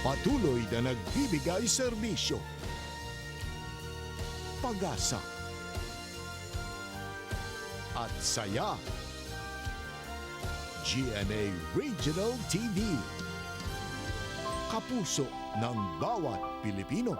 Patuloy na nagbibigay serbisyo, pag-asa, at saya. GMA Regional TV. Kapuso ng bawat Pilipino.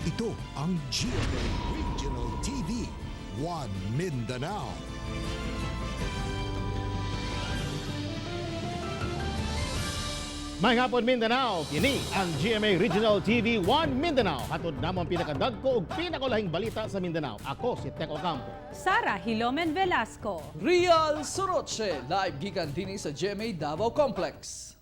Ito ang GMA Regional TV, One Mindanao. May hapon, Mindanao, kini ang GMA Regional TV 1 Mindanao. Hatod namo ang pinakadagko ug pinakulahing balita sa Mindanao. Ako si Tek Ocampo. Sara Hilomen Velasco. Real Soroche, live gikan dinhi sa GMA Davao Complex.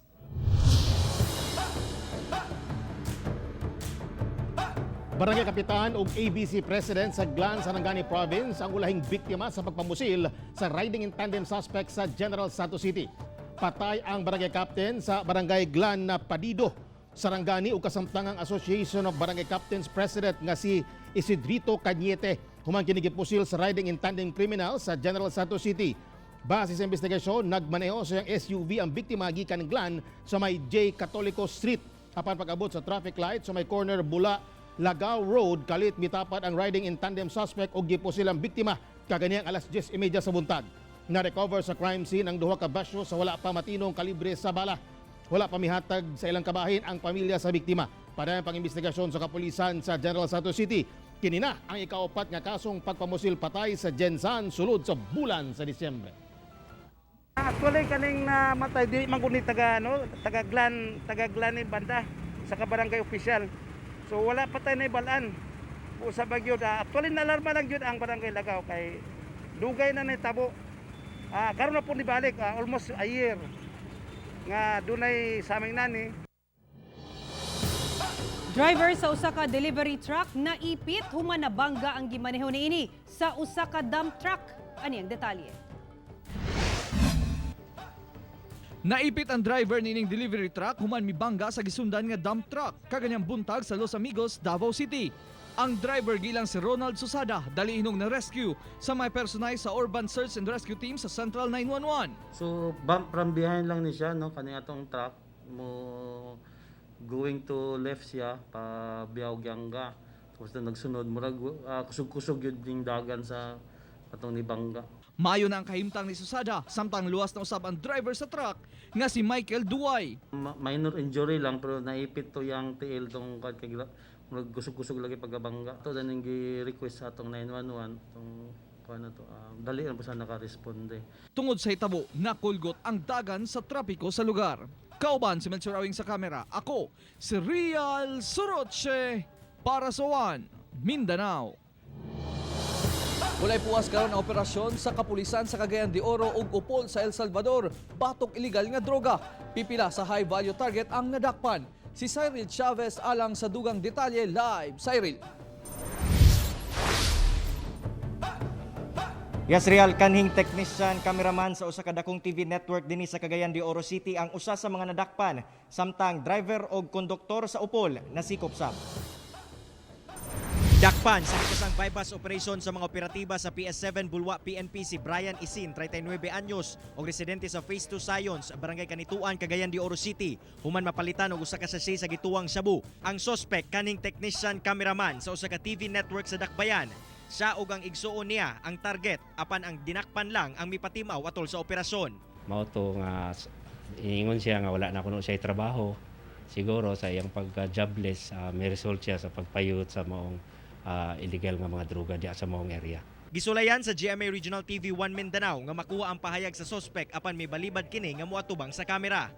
Barangay Kapitan ug ABC President sa Glan, Sarangani Province ang ulahing biktima sa pagpamusil sa riding in tandem suspect sa General Santos City. Patay ang barangay captain sa Barangay Glan na Padido, Sarangani ug kasamtangang Association of Barangay Captains President nga si Isidrito Cañete human kini gipusil sa riding in tandem criminal sa General Santos City. Base sa investigasyon, nagmaneho sa iyang SUV ang biktima gikan Glan sa may J. Catolico Street. Apan pag-abot sa traffic light sa may corner Bula Lagao Road, kalit mitapat ang riding in tandem suspect og gipusil ang biktima kaganiyang alas 10:30 sa buntag. Na-recover sa crime scene ang duha ka basyo sa wala pa matinong kalibre sa bala. Wala pa mihatag sa ilang kabahin ang pamilya sa biktima. Padayon pang-investigasyon sa kapulisan sa General Santos City. Kini na ang ikaupat nga kasong pagpamusil patay sa Jensan sulod sa bulan sa Disyembre. Actually, kaning namatay di man guni taga ano, taga Glan ni banda sa kabarangay official. So wala pa tayo naibalaan. Usa ba gyud, actually nalarma lang gyud ang Barangay Lagaw kay dugay na nitabo. Karon na po nibalik, almost a year nga dunay sa aming nani. Driver sa usa ka delivery truck naipit human nabangga ang gimaneho niini sa usa ka dump truck. Ani ang detalye. Naipit ang driver nining delivery truck human mibangga sa gisundan nga dump truck kaganyang buntag sa Los Amigos, Davao City. Ang driver gilang si Ronald Susada dali hinong na rescue sa may personay sa Urban Search and Rescue Team sa Central 911. So bump from behind lang ni siya, no, kani atong truck mo going to left siya pa Biao Gyangga. Tapos na nagsunod, murag kusog-kusog yun ning dagan sa atong nibangga. Mayo na ang kahimtang ni Susada samtang luwas na usab ang driver sa truck nga si Michael Duay. Minor injury lang pero naipit to yang tiil tong kay murag kusog-kusog lagi pagkabangga. To daning gi-request sa atong 911 tong kuan na to, dali lang po sa nakaresponde. Tungod sa hitabo, nakulgot ang dagan sa trapiko sa lugar. Kauban si Melchor Awing sa kamera. Ako, si Real Soroche para sa One, Mindanao. Walay puwas karon ang operasyon sa kapulisan sa Cagayan de Oro ug Upol sa El Salvador, batok illegal nga droga. Pipila sa high value target ang nadakpan. Si Cyril Chavez alang sa dugang detalye live. Cyril. Yes, Real, kanhing technician, cameraman sa usa ka dakong TV network dinhi sa Cagayan de Oro City ang usa sa mga nadakpan samtang driver og konduktor sa Upol nasikop sab. Dakpan sa kikusang bypass operation sa mga operatiba sa PS7 Bulwa PNP si Brian Isin, 39 anyos, og residente sa Phase 2 Science, Barangay Kanituan, Cagayan de Oro City. Human mapalitan og usa ka sachet sa gituwang shabu. Ang sospek kaning technician cameraman sa usa ka TV network sa Dakbayan. Siya ug ang igsuon niya ang target apan ang dinakpan lang ang mipatimaw atol sa operasyon. Mao to nga ingon siya nga wala na kuno siya trabaho. Siguro sa iyang pagka jobless, may result siya sa pagpayut sa maong illegal nga mga droga diya sa maong area. Gisulayan sa GMA Regional TV 1 Mindanao nga makuha ang pahayag sa sospek apan may balibad kini nga moatubang sa kamera.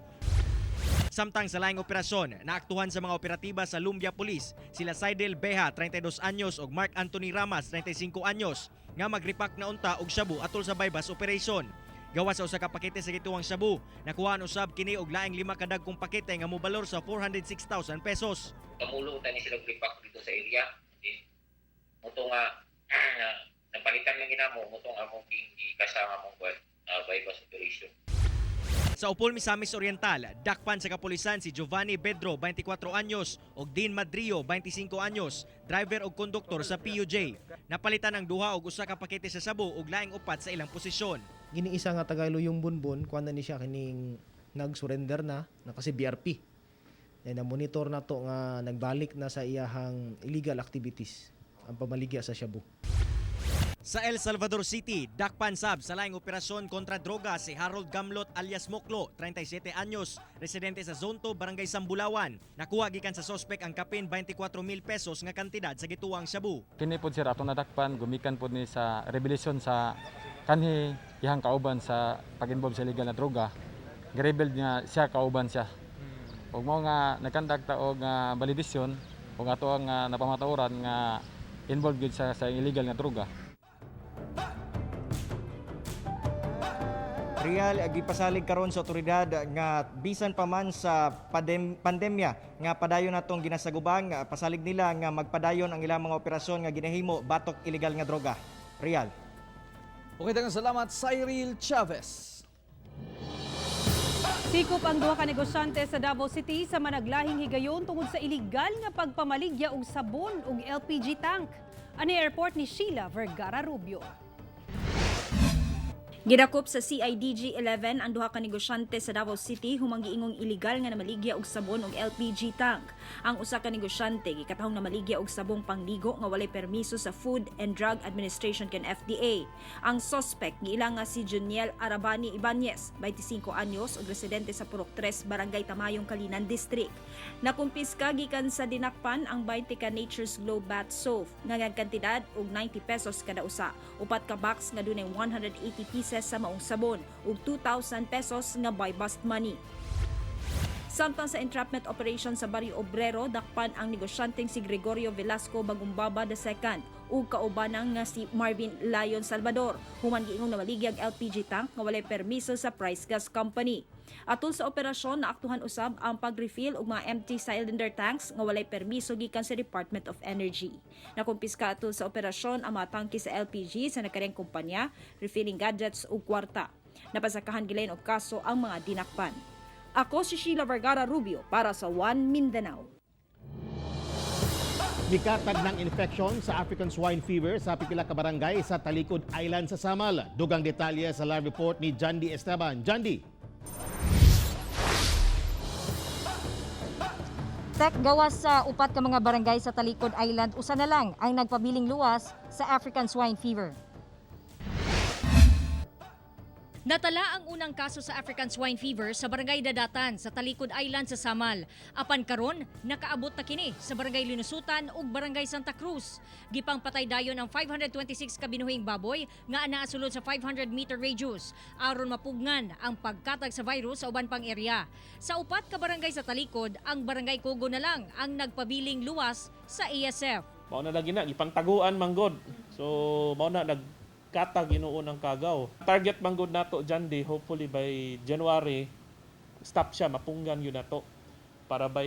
Samtang sa laing operasyon, naaktuhan sa mga operatiba sa Lumbia Police sila Seidel Beha, 32 anyos, ug Mark Anthony Ramas, 35 anyos, nga magripak na unta og shabu atol sa bypass operation. Gawas sa usa ka pakete sa gituwang shabu, nakuhaan usab kini og laing lima ka dagkong pakete nga mobalor sa 406,000 pesos. Kamulo ni sila gripak dito sa area. Eh, muto nga napalitan lang ginamo mutong among ging gikasama mong bypass operation. Sa Upol, Misamis Oriental, dakpan sa kapulisan si Giovanni Bedro, 24 anyos, ug Dean Madrio, 25 anyos, driver ug konduktor sa PUJ. Napalitan ang duha og usa ka pakete sa sabu ug laing upat sa ilang posisyon. Gini isa nga Tagalo yung bunbon, kuan na ni siya kining nag-surrender na, na kasi BRP. Then na-monitor na to nga nagbalik na sa iyahang illegal activities ang pamaligya sa shabu. Sa El Salvador City, dakpan sab sa laing operasyon kontra droga si Harold Gamlot alias Moklo, 37 anyos, residente sa Zone 2, Barangay Sambulawan. Nakuha gikan sa sospek ang kapin 24,000 pesos nga kantidad sa gituwang shabu. Kini pod sir atong nadakpan gumikan pod ni sa revelation sa kanhi iyang kauban sa pag-involve sa illegal na droga. Girebel niya siya kauban siya. Ug mao nga nagkandak ta og validation ug ato ang napamatuoran nga involved gyud sa illegal nga droga. Real, gipasalig karon sa otoridad nga bisan pa man sa pandemya nga padayon natong ginasagubang, pasalig nila nga magpadayon ang ilang mga operasyon nga ginahimo batok ilegal nga droga. Real. Okay, daghang salamat, Cyril Chavez. Sikop ang duha ka negosyante sa Davao City sa managlahing higayon tungod sa iligal nga pagpamaligya og sabon ug LPG tank. Ani airport ni Sheila Vergara Rubio. Gidakop sa CIDG 11 ang duha ka negosyante sa Davao City humang giingong iligal nga namaligya og sabon ug LPG tank. Ang usa ka negosyante gikatahong namaligya og sabong pangligo nga walay permiso sa Food and Drug Administration ken FDA. Ang suspect giila nga si Juniel Arabani Ibanez, 25 anyos ug residente sa Purok 3, Barangay Tamayong, Calinan District. Nakumpiska gikan sa dinakpan ang 20 ka Nature's Glow Bath Soap nga nagkantidad og 90 pesos kada usa. Upat ka box nga dunay 180 pieces sa maong sabon ug 2,000 pesos nga buy bust money. Samtang sa entrapment operation sa Barrio Obrero, dakpan ang negosyanteng si Gregorio Velasco Bagumbaba II ug kaubanang nga si Marvin Lion Salvador. Human giingong namaligyag LPG tank nga walay permiso sa Price Gas Company. Atol sa operasyon, naaktuhan usab ang pag-refill og mga empty cylinder tanks nga walay permiso gikan sa Department of Energy. Nakumpiska atol sa operasyon ang mga tangke sa LPG sa nakareng kumpanya, refilling gadgets ug kwarta. Napasakahan gilain og kaso ang mga dinakpan. Ako si Sheila Vergara Rubio para sa One Mindanao. Mikatag ng infection sa African swine fever sa pipila ka barangay sa Talikod Island sa Samal. Dugang detalye sa live report ni Jandy Esteban. Jandy. Tek, gawas sa upat ka mga barangay sa Talikod Island, usa na lang ang nagpabiling luwas sa African swine fever. Natala ang unang kaso sa African swine fever sa Barangay Dadatan sa Talikod Island sa Samal. Apan karon, nakaabot na kini sa Barangay Linusutan ug Barangay Santa Cruz. Gipangpatay dayon ang 526 ka binuhing baboy nga anaa sulod sa 500 meter radius aron mapugnan ang pagkatag sa virus sa uban pang area. Sa upat ka barangay sa Talikod, ang Barangay Kogo na lang ang nagpabiling luwas sa ASF. Mao na lagi na gipangtaguan manggod. So mao na nagkatag hinuon ang kagaw. Target manggod nato Jandy, hopefully by January stop siya, mapunggan yun nato para by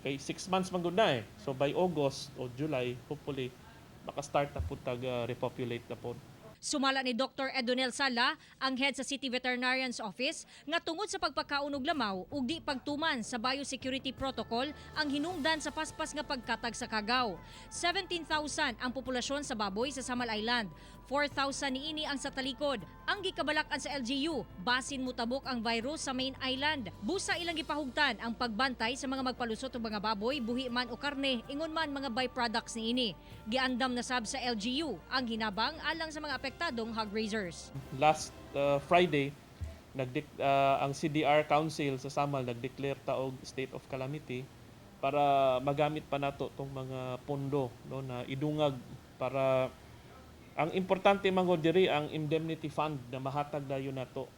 kay 6 months manggod na eh. So by August o July, hopefully maka-start na pud tag repopulate na pod. Sumala ni Dr. Edonel Sala, ang head sa City Veterinarian's Office, nga tungod sa pagpakaon og lamaw ug di pagtuman sa biosecurity protocol ang hinungdan sa paspas nga pagkatag sa kagaw. 17,000 ang populasyon sa baboy sa Samal Island. 4,000 niini ang sa talikod. Ang gikabalak-an sa LGU, basin mutabok ang virus sa main island. Busa ilang gipahugtan ang pagbantay sa mga magpalusot og mga baboy, buhi man o karne, ingon man mga byproducts niini. Giandam na sab sa LGU ang hinabang alang sa mga apektadong hog raisers. Last Friday, ang CDR Council sa Samal nagdeclare ta og state of calamity para magamit pa nato tong mga pondo, no, na idungag para ang importante man gud diri ang indemnity fund na mahatag dayon nato.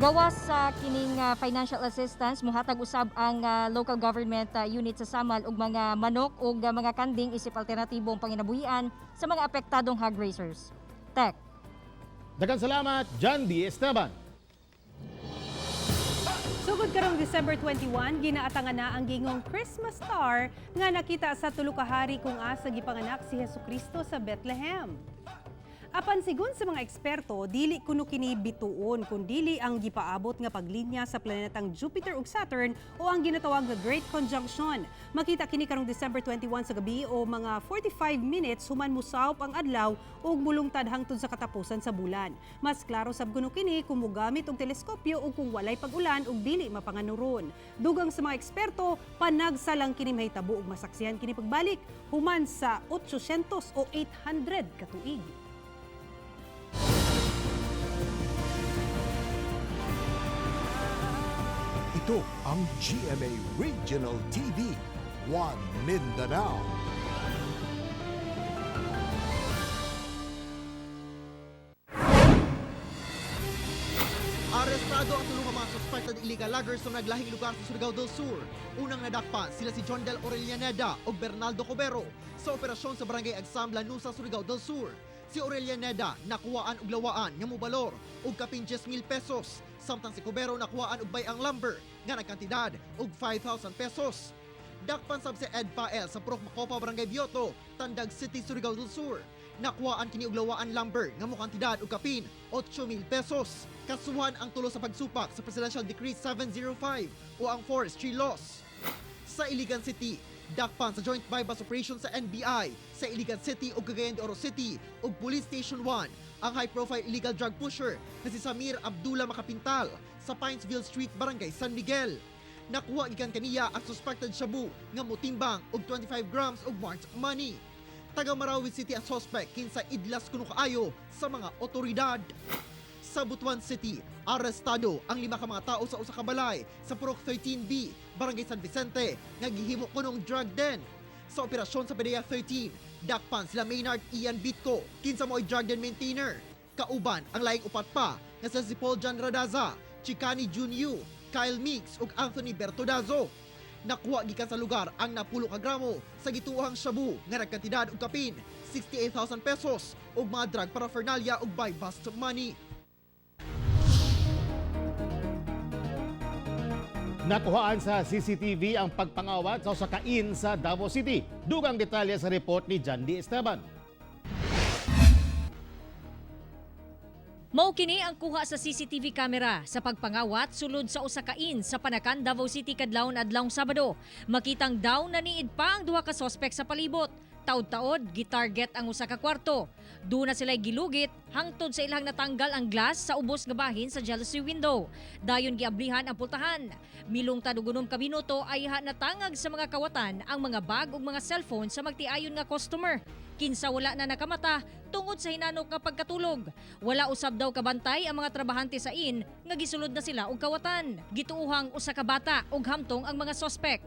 Gawas sa kining financial assistance, muhatag usab ang local government unit sa Samal og mga manok ug mga kanding isip alternatibong panginabuhian sa mga apektadong hog raisers. Tek. Daghang salamat, John D. Esteban. Sugod karong December 21, ginaatangan na ang gingong Christmas star nga nakita sa tulo ka hari kung asa gipanganak si Hesukristo sa Bethlehem. Apan sigon sa mga eksperto, dili kuno kini bituon kun dili ang gipaabot nga paglinya sa planetang Jupiter ug Saturn o ang ginatawag nga Great Conjunction. Makita kini karong December 21 sa gabi o mga 45 minutes human mosawp ang adlaw ug mulungtad hangtod sa katapusan sa bulan. Mas klaro sab kuno kini kung mogamit og teleskopyo o kung walay pag-ulan ug dili mapanganuron. Dugang sa mga eksperto, panagsa lang kini mahitabo ug masaksihan kini pagbalik human sa 800 o 800 ka tuig. Ito ang GMA Regional TV, One Mindanao. Arestado ang tulo ka mga suspected illegal loggers sa naglahing lugar sa Surigao del Sur. Unang nadakpan sila si John Del Aurelianeda ug Bernaldo Cobero sa operasyon sa Barangay Agsam, Lanusa, Surigao del Sur. Si Aurelianeda nakuhaan og lawaan nga mobalor og kapin 10,000 pesos, samtang si Cobero nakuhaan og bayang lumber nga nagkantidad og 5,000 pesos. Dakpan sab si Ed Pael sa Purok Makopa, Barangay Bioto, Tandag City, Surigao del Sur. Nakuhaan kini og lawaan lumber nga mokantidad og kapin 8,000 pesos. Kasuhan ang tulo sa pagsupak sa Presidential Decree 705 o ang forestry laws. Sa Iligan City, dakpan sa Joint Buy-Bust Operation sa NBI sa Iligan City ug Cagayan de Oro City ug Police Station 1 ang high-profile illegal drug pusher na si Samir Abdullah Makapintal sa Pinesville Street, Barangay San Miguel. Nakuha gikan kaniya ang suspected shabu nga motimbang og 25 grams og marked money. Taga Marawi City ang suspect kinsa idlas kuno kaayo sa mga otoridad. Sa Butuan City, arestado ang lima ka mga tao sa usa ka balay sa Purok 13B, Barangay San Vicente, nga gihimo kunong drug den. Sa operasyon sa PDEA 13, dakpan sila Maynard Ian Bitco, kinsa mo'y drug den maintainer. Kauban ang laing upat pa nga sa si Paul John Radaza, Chicani Junyu, Kyle Meeks ug Anthony Bertodazo. Nakuha gikan sa lugar ang napulo ka gramo sa gituohang shabu nga nagkantidad og kapin 68,000 pesos ug mga drug paraphernalia ug buy bust money. Nakuhaan sa CCTV ang pagpangawat sa usa ka inn sa Davao City. Dugang detalye sa report ni John D. Esteban. Mao kini ang kuha sa CCTV camera sa pagpangawat sulod sa usa ka inn sa Panacan, Davao City kadlawon adlawng Sabado. Makitang daw naniid pa ang duha ka sospek sa palibot. Taod-taod gitarget ang usa ka kwarto. Duna sila gilugit hangtod sa ilang natanggal ang glass sa ubos nga bahin sa jalousie window. Dayon giablihan ang pultahan. Milungtad og 6 ka minuto ay ha natangag sa mga kawatan ang mga bag ug mga cellphone sa magtiayon nga customer. Kinsa wala na nakamata tungod sa hinanok nga pagkatulog. Wala usab daw kabantay ang mga trabahante sa inn nga gisulod na sila og kawatan. Gituohang usa ka bata ug hamtong ang mga sospek.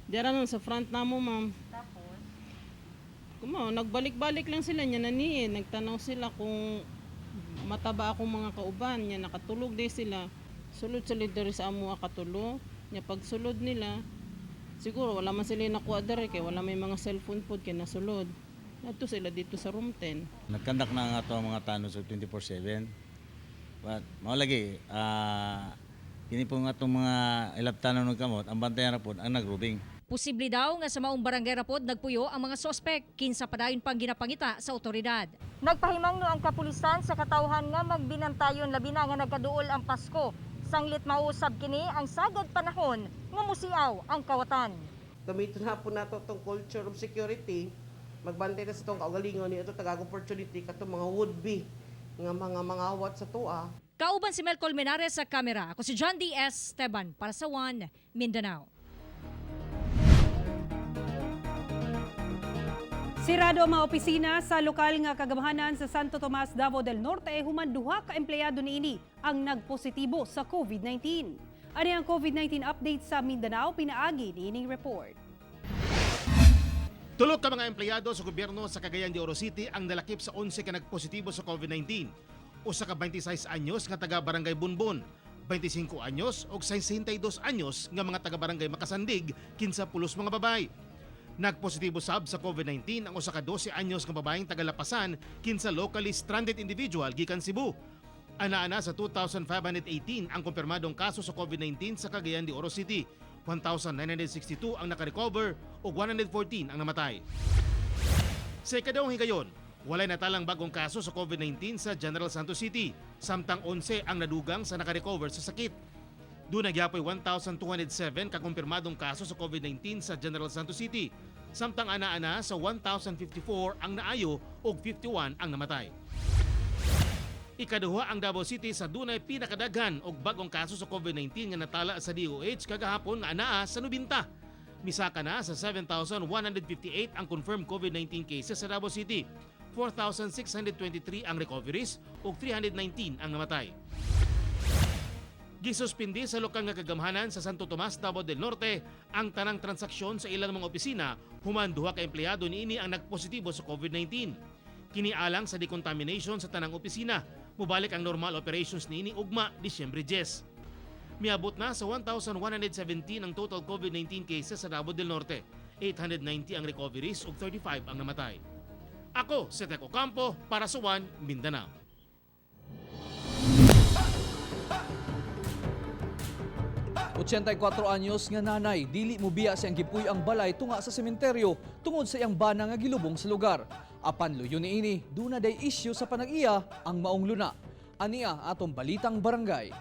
Dira lang sa front namo, ma'am. Kumo, nagbalik-balik lang sila niya naniin. Nagtanaw sila kung mataba akong mga kauban niya, nakatulog di sila. Sulod-sulod diri sa amo katulo. Nya pagsulod nila, siguro wala man sila nakuha diri kay wala may mga cellphone pod kay nasulod. Nadto sila dito sa room 10. Nagkandak na nga ato ang mga tanod sa 24/7. But mao lagi kini po nga itong mga ilabtanon ng kamot, ang bantayan ra pod ang nagrubing. Posible daw nga sa maong barangay rapod nagpuyo ang mga sospek kinsa padayon pang ginapangita sa otoridad. Nagpahimangno ang kapulisan sa katawhan nga magbinantayon labi na nga nagkaduol ang Pasko. Sanglit mausab kini ang sagad panahon nga musiaw ang kawatan. Gamiton na po nato tong culture of security. Magbantay na sa itong kaugalingon ni ito tagag opportunity katong mga would be nga mga mangawat sa tuwa. Kauban si Mel Colmenares sa kamera. Ako si John D. S. Esteban para sa One Mindanao. Sirado ang mga opisina sa lokal nga kagamhanan sa Santo Tomas, Davao del Norte human duha ka empleyado niini ang nagpositibo sa COVID-19. Ani ang COVID-19 update sa Mindanao pinaagi niining report. Tulo ka mga empleyado sa gobyerno sa Cagayan de Oro City ang nalakip sa 11 ka nagpositibo sa COVID-19. Usa ka 26 anyos nga taga Barangay Bunbun, 25 anyos ug 62 anyos nga mga taga Barangay Makasandig kinsa pulos mga babay. Nagpositibo sab sa COVID-19 ang usa ka 12 anyos nga babaeng taga Lapasan kinsa locally stranded individual gikan Cebu. Ana-ana sa 2,518 ang kumpirmadong kaso sa COVID-19 sa Cagayan de Oro City. 1,962 ang nakarecover ug 114 ang namatay. Sa ikadawang higayon, walay natalang bagong kaso sa COVID-19 sa General Santos City, samtang 11 ang nadugang sa nakarecover sa sakit. Doon nagyapoy 1,207 kakumpirmadong kaso sa COVID-19 sa General Santos City, samtang ana-ana sa 1,054 ang naayo ug 51 ang namatay. Ikaduha ang Davao City sa dunay pinakadaghan og bagong kaso sa COVID-19 nga natala sa DOH kagahapon nga anaa sa 90. Misaka na sa 7,158 ang confirmed COVID-19 cases sa Davao City. 4,623 ang recoveries ug 319 ang namatay. Gisuspindi sa lokal nga kagamhanan sa Santo Tomas, Davao del Norte ang tanang transaksyon sa ilang mga opisina human duha ka empleyado niini ang nagpositibo sa COVID-19. Kini alang sa decontamination sa tanang opisina, mubalik ang normal operations niini ugma Disyembre 10. Miabot na sa 1,117 ang total COVID-19 cases sa Davao del Norte. 890 ang recoveries ug 35 ang namatay. Ako, si Teko Campo para sa One Mindanao. 84 anyos nga nanay, dili mo biya siyang gipuy ang balay tunga sa sementeryo tungod sa iyang bana nga gilubong sa lugar. Apan luyo niini, duna day isyu sa panag-iya ang maong luna. Ania atong balitang barangay.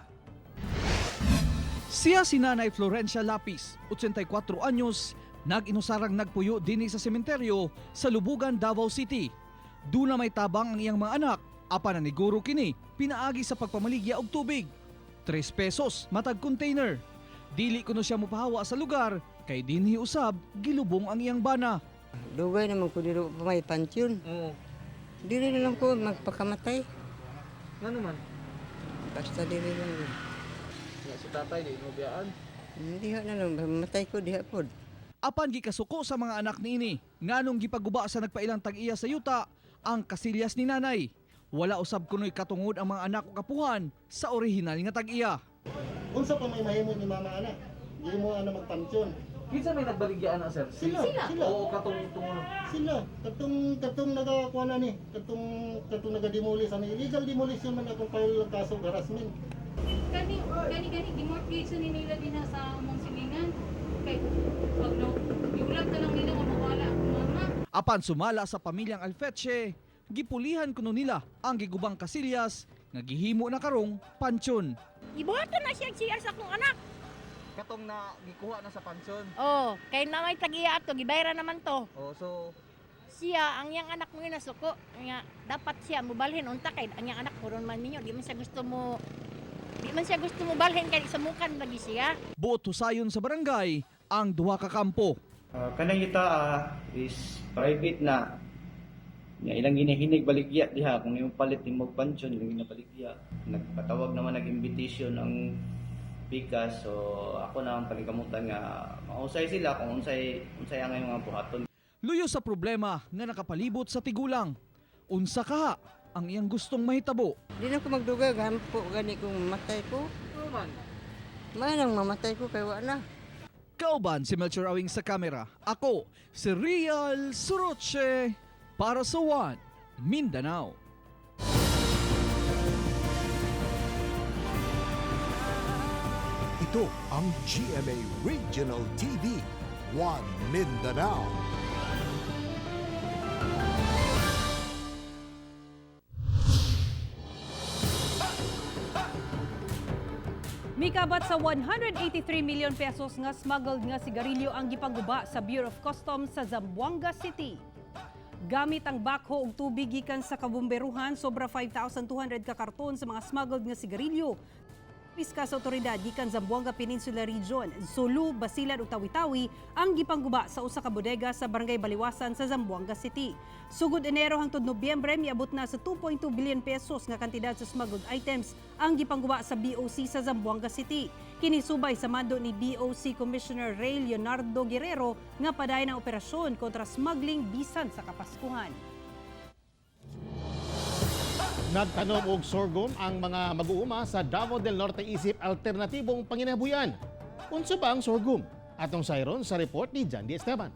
Siya si Nanay Florencia Lapis, 84 anyos, nag-inusarang nagpuyo dinhi sa sementeryo sa Lubugan, Davao City. Duna may tabang ang iyang mga anak, apan naniguro kini pinaagi sa pagpamaligya og tubig. 3 pesos matag container. Dili kuno siya mopahawa sa lugar kay dinhi usab gilubong ang iyang bana. Dugay naman ko dito pa may pansyon. Oo. Dili na lang ko magpakamatay. Ngano man? Basta dili lang. Nga si tatay di mo biyaan. Diha na lang, mamatay ko diha pod. Apan gikasuko sa mga anak niini nganong gipaguba sa nagpailang tag-iya sa yuta ang kasilyas ni nanay. Wala usab kuno'y katungod ang mga anak o kapuhan sa orihinal nga tag-iya. Unsa pa may mahimo ni mama ana? Di mo ana magpansyon. Kinsa may nagbaligya ana, sir? Sila, sila. Oo, katong tungo. Sila, katong katong nagakuha na ni, katong katong nagademolish ani illegal demolition man akong file ng kaso harassment. Kani kani gani gimortgage na ni nila din sa among silingan. Kay pag no, giulat na lang nila nga mawala akong mama. Apan sumala sa pamilyang Alfeche, gipulihan kuno nila ang gigubang kasilyas nga gihimo na karong pansyon. Ibuhaton na siya CR sa akong anak. Katong na gikuha na sa pansyon. Oh, kay na may tag-iya ato, gibayra naman to. Oh, so Siya, ang iyang anak mo yun nasuko. Nga, dapat siya mubalhin unta kay ang iyang anak puron man ninyo. Di man siya gusto mo Di man siya gusto mo balhin kay samukan lagi siya. Buot husayon sa barangay ang duha ka kampo. Kanang ita is private na. Nga ilang ginahinig baligya diha kung imong palit nimo pansyon ilang ginabaligya. Nagpatawag naman nag-invitation ang Pikas, so ako na ang paningkamutan nga mausay sila kung unsay unsay ang mga buhaton. Luyo sa problema nga nakapalibot sa tigulang. Unsa kaha ang iyang gustong mahitabo. Di na ko magdugay, gampo gani kung mamatay ko. Manang mamatay ko kay wa na. Kauban si Melchor Awing sa kamera. Ako, si Real Suroche para sa One Mindanao. Ito ang GMA Regional TV, One Mindanao. Mikabat sa 183 million pesos nga smuggled nga sigarilyo ang gipaguba sa Bureau of Customs sa Zamboanga City. Gamit ang backhoe ug tubig gikan sa kabomberuhan, sobra 5,200 ka karton sa mga smuggled nga sigarilyo piska sa otoridad gikan Zamboanga Peninsula Region, Sulu, Basilan ug Tawi-Tawi ang gipangguba sa usa ka bodega sa Barangay Baliwasan sa Zamboanga City. Sugod Enero hangtod Nobyembre, miabot na sa 2.2 billion pesos nga kantidad sa smuggled items ang gipangguba sa BOC sa Zamboanga City. Kini subay sa mando ni BOC Commissioner Ray Leonardo Guerrero nga padayon ang operasyon kontra smuggling bisan sa Kapaskuhan. Nagtanom og sorghum ang mga mag-uuma sa Davao del Norte isip alternatibong panginabuhian. Unsa ba ang sorghum? Atong sayron sa report ni Jandy Esteban.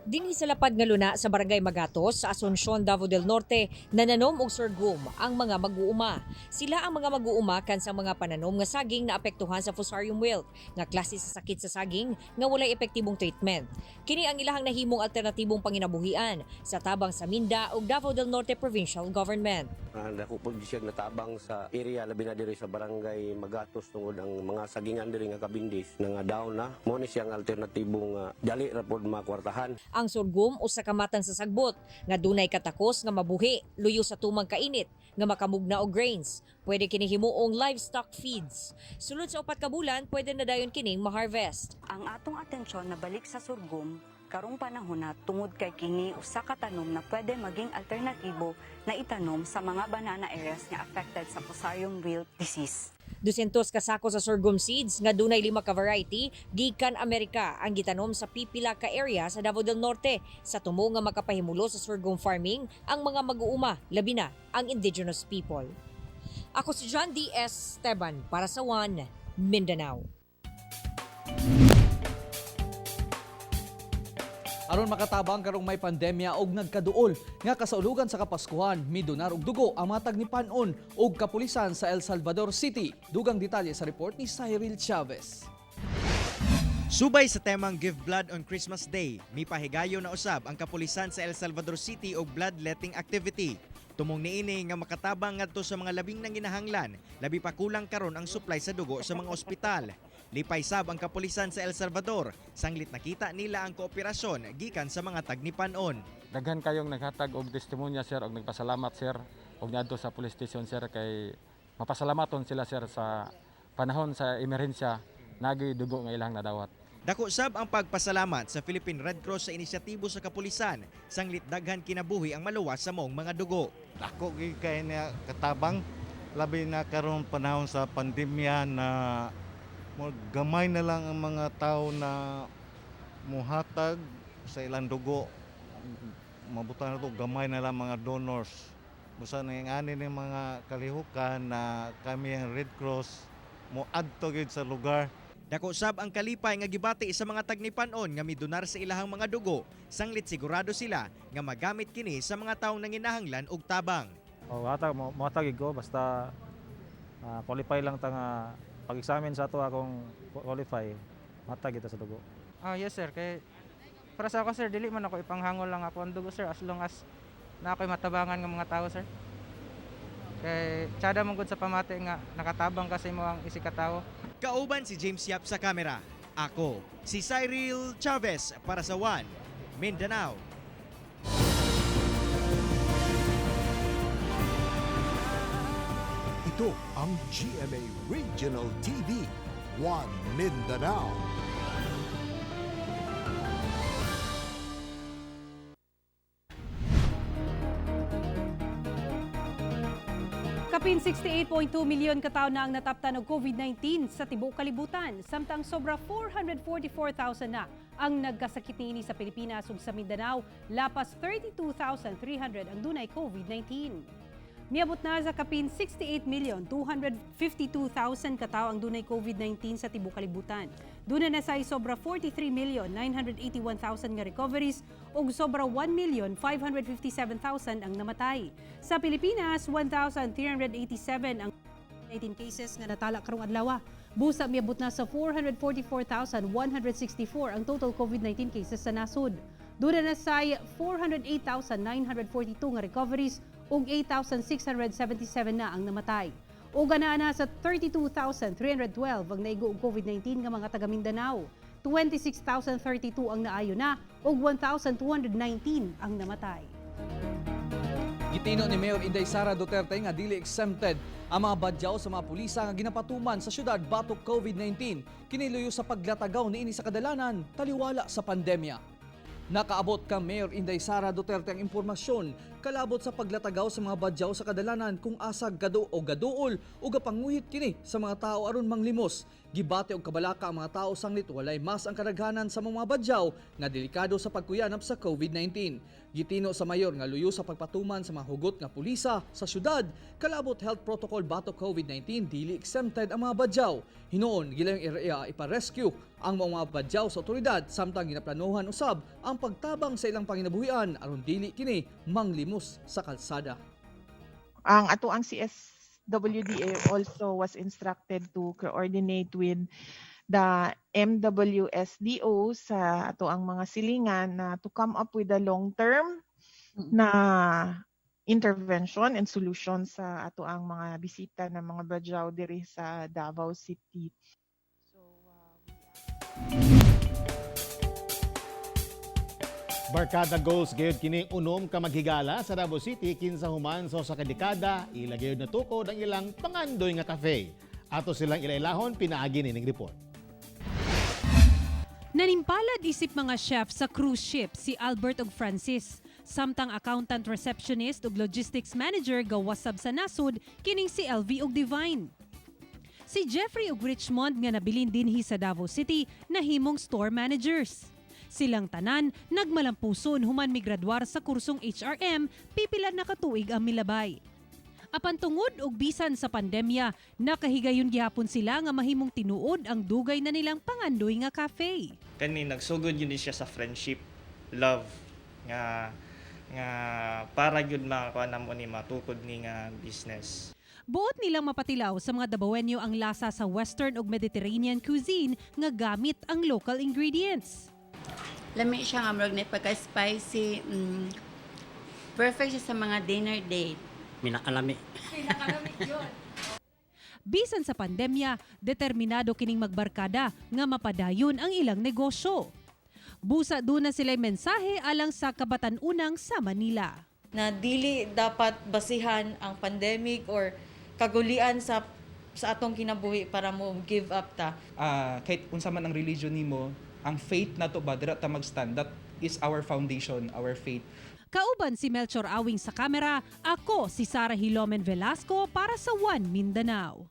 Dinhi sa lapad nga luna sa Barangay Magatos sa Asuncion, Davao del Norte, nananom og sorghum ang mga mag-uuma. Sila ang mga mag-uuma kansang mga pananom nga saging na apektuhan sa Fusarium wilt, nga klase sa sakit sa saging nga walay epektibong treatment. Kini ang ilahang nahimong alternatibong panginabuhian sa tabang sa Minda ug Davao del Norte Provincial Government. Dako po siya natabang sa area, labi na diri sa Barangay Magatos, tungod ang mga sagingan diri nga kabindis nga down na. Mo ni siyang alternatibo nga dali ra pod makwartahan. Ang sorghum usa ka matang sa sagbot nga dunay katakos nga mabuhi luyo sa tumang kainit nga makamugna og grains. Pwede kini himuong livestock feeds. Sulod sa 4 ka bulan, pwede na dayon kining ma-harvest. Ang atong atensyon nabalik sa sorghum karong panahon na tungod kay kini usa ka tanom na pwede maging alternatibo na itanom sa mga banana areas nga affected sa Fusarium wilt disease. 200 ka sako sa sorghum seeds nga dunay lima ka variety gikan Amerika ang gitanom sa pipila ka area sa Davao del Norte sa tumo nga makapahimulo sa sorghum farming ang mga mag-uuma, labi na ang indigenous people. Ako si John D. S. Esteban para sa One Mindanao. Aron makatabang karong may pandemya og nagkaduol nga kasaulugan sa Kapaskuhan, midonar og dugo ang matag ni Panon og kapulisan sa El Salvador City. Dugang detalye sa report ni Cyril Chavez. Subay sa temang Give Blood on Christmas Day, mipahigayo na usab ang kapulisan sa El Salvador City og bloodletting activity. Tumong niini nga makatabang ngadto sa mga labing nanginahanglan, labi pa kulang karon ang supply sa dugo sa mga ospital. Lipay sab ang kapulisan sa El Salvador, sanglit nakita nila ang kooperasyon gikan sa mga tagnipanon. Daghan kayong naghatag og testimonya, sir, og nagpasalamat, sir, og niadto sa police station, sir, kay mapasalamaton sila, sir, sa panahon sa emerhensya nagi dugo nga ilang nadawat. Dako sab ang pagpasalamat sa Philippine Red Cross sa inisyatibo sa kapulisan, sanglit daghan kinabuhi ang maluwas sa maong mga dugo. Dako gyud kay niya katabang, labi na karon panahon sa pandemya na mo gamay na lang ang mga tao na muhatag sa ilang dugo. Mabutan na to, gamay na lang mga donors. Busa nang ani ning mga kalihukan na kami ang Red Cross mo adto gyud sa lugar. Dako sab ang kalipay nga gibati sa mga tagnipanon nga midonar sa ilahang mga dugo, sanglit sigurado sila nga magamit kini sa mga taong nanginahanglan og tabang. O hatag mo mohatag ko basta qualify lang ta nga pag-examine sa ato akong qualify, hatag kita sa dugo. Ah, yes, sir, kay para sa ako, sir, dili man ako ipanghangol lang ako ang dugo, sir, as long as na ako'y matabangan ng mga tao, sir. Kay tsada man gud sa pamati nga nakatabang kasi mo ang isig ka tawo. Kauban si James Yap sa kamera. Ako, si Cyril Chavez para sa One Mindanao. Ito ang GMA Regional TV, One Mindanao. Kapin 68.2 milyon katao na ang nataptan og COVID-19 sa tibuok kalibutan, samtang sobra 444,000 na ang nagkasakit niini sa Pilipinas ug sa Mindanao, lapas 32,300 ang dunay COVID-19. Miabot na sa kapin 68,252,000 katao ang dunay COVID-19 sa tibuok kalibutan. Duna na sa sobra 43,981,000 nga recoveries ug sobra 1,557,000 ang namatay. Sa Pilipinas, 1,387 ang 19 cases nga natala karong adlaw. Busa miabot na sa 444,164 ang total COVID-19 cases sa nasod. Duna na sa 408,942 nga recoveries ug 8,677 na ang namatay. Ug ana na sa 32,312 ang naigo og COVID-19 nga mga taga Mindanao. 26,032 ang naayo na ug 1,219 ang namatay. Gitino ni Mayor Inday Sara Duterte nga dili exempted ang mga badyaw sa mga pulisa nga ginapatuman sa syudad batok COVID-19 kiniluyo sa paglatagaw niini sa kadalanan taliwala sa pandemya. Nakaabot kang Mayor Inday Sara Duterte ang impormasyon kalabot sa paglatagaw sa mga badyaw sa kadalanan kung asa gado o gaduol o gapanguhit kini sa mga tao aron manglimos. Gibate og kabalaka ang mga tao sanglit walay mas ang kadaghanan sa mga badyaw nga delikado sa pagkuyanap sa COVID-19. Gitino sa mayor nga luyo sa pagpatuman sa mga hugot nga pulisa sa syudad kalabot health protocol batok COVID-19 dili exempted ang mga badyaw. Hinuon gilayong area ipa-rescue ang mga badyaw sa otoridad samtang ginaplanuhan usab ang pagtabang sa ilang panginabuhian aron dili kini manglimos sa kalsada. Ang ato ang CSWDA also was instructed to coordinate with the MWSDO sa ato ang mga silingan na to come up with a long-term na intervention and solution sa ato ang mga bisita ng mga Badjao diri sa Davao City. Barkada goals gayud kini unom ka maghigala sa Davao City kinsa human sa usa ka dekada ila gayud natukod ang ilang pangandoy nga cafe. Ato silang ilailahon pinaagi nining report. Nanimpalad isip mga chef sa cruise ship si Albert ug Francis. Samtang accountant receptionist ug logistics manager gawasab sa nasod kining si LV ug Divine. Si Jeffrey ug Richmond nga nabilin dinhi sa Davao City nahimong store managers. Silang tanan nagmalampuson human migraduar sa kursong HRM, pipila na katuig ang milabay. Apan tungod og bisan sa pandemya, nakahigayon gihapon sila nga mahimong tinuod ang dugay na nilang pangandoy nga cafe. Kani nagsugod yun siya sa friendship, love nga nga para gyud makakuha namo ni matukod ni nga business. Buot nilang mapatilaw sa mga Dabawenyo ang lasa sa Western ug Mediterranean cuisine nga gamit ang local ingredients. Lami siya nga murag na pagka-spicy. Perfect siya sa mga dinner date. Minakalami. Bisan sa pandemya, determinado kining magbarkada nga mapadayon ang ilang negosyo. Busa duna sila'y mensahe alang sa kabatan-unang sa Manila. Na dili dapat basihan ang pandemic or kagulian sa atong kinabuhi para mo give up ta. Kahit unsa man ang religion nimo, ang faith nato ba dira ta mag-stand. That is our foundation, our faith. Kauban si Melchor Awing sa kamera, ako si Sara Hilomen Velasco para sa One Mindanao.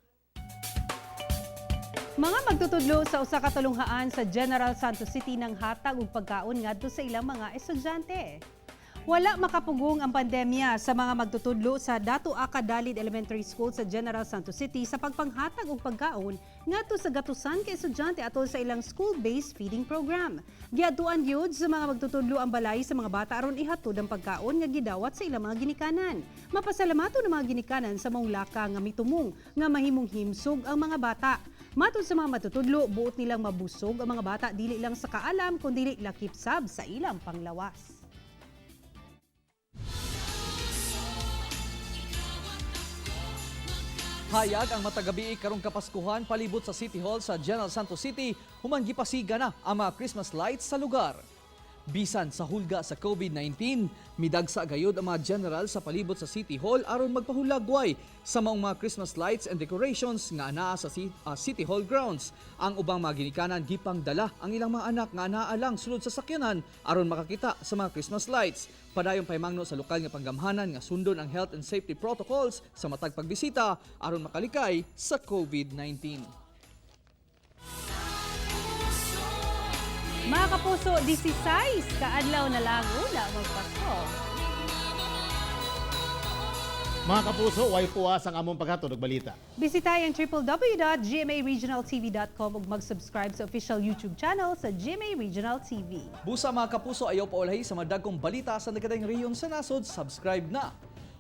Mga magtutudlo sa usa ka tulunghaan sa General Santos City ng hatag ug pagkaon ngadto sa ilang mga estudyante. Wala makapugong ang pandemya sa mga magtutudlo sa Datu Aka Dalid Elementary School sa General Santos City sa pagpanghatag og pagkaon ngadto sa gatusan ka estudyante atol sa ilang school-based feeding program. Giadtuan gyud sa mga magtutudlo ang balay sa mga bata aron ihatod ang pagkaon nga gidawat sa ilang mga ginikanan. Mapasalamato ng mga ginikanan sa maong laka nga mitumong nga mahimong himsog ang mga bata. Matod sa mga matutudlo, buot nilang mabusog ang mga bata dili lang sa kaalam kundi lakip sab sa ilang panglawas. Hayag ang matagabi karong Kapaskuhan palibot sa City Hall sa General Santos City human gipasiga na ang mga Christmas lights sa lugar. Bisan sa hulga sa COVID-19, midagsa gayod ang mga general sa palibot sa City Hall aron magpahulagway sa maong mga Christmas lights and decorations nga anaa sa City Hall grounds. Ang ubang mga ginikanan gipang dala ang ilang mga anak nga anaa lang sulod sa sakyanan aron makakita sa mga Christmas lights. Padayon pahimangno sa lokal nga panggamhanan nga sundon ang health and safety protocols sa matag pagbisita aron makalikay sa COVID-19. Mga kapuso, 16 kaadlaw na lang ula magpasko. Mga kapuso, way puwas ang among paghatod og balita. Bisitahin ang www.gmaregionaltv.com ug mag-subscribe sa official YouTube channel sa GMA Regional TV. Busa, mga kapuso, ayaw paulahi sa madagkong balita sa nagkadaing rehiyon sa nasod, subscribe na.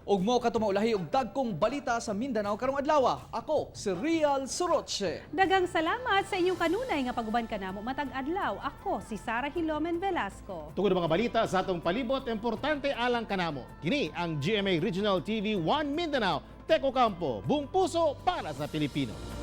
Ug mo kato maulahi og dagkong balita sa Mindanao karong adlaw. Ako si Real Soroche. Daghang salamat sa inyong kanunay nga paguban kanamo matag adlaw. Ako si Sara Hilomen Velasco. Tungod mga balita sa atong palibot, importante alang kanamo. Kini ang GMA Regional TV 1 Mindanao. Teko Campo, buong puso para sa Pilipino.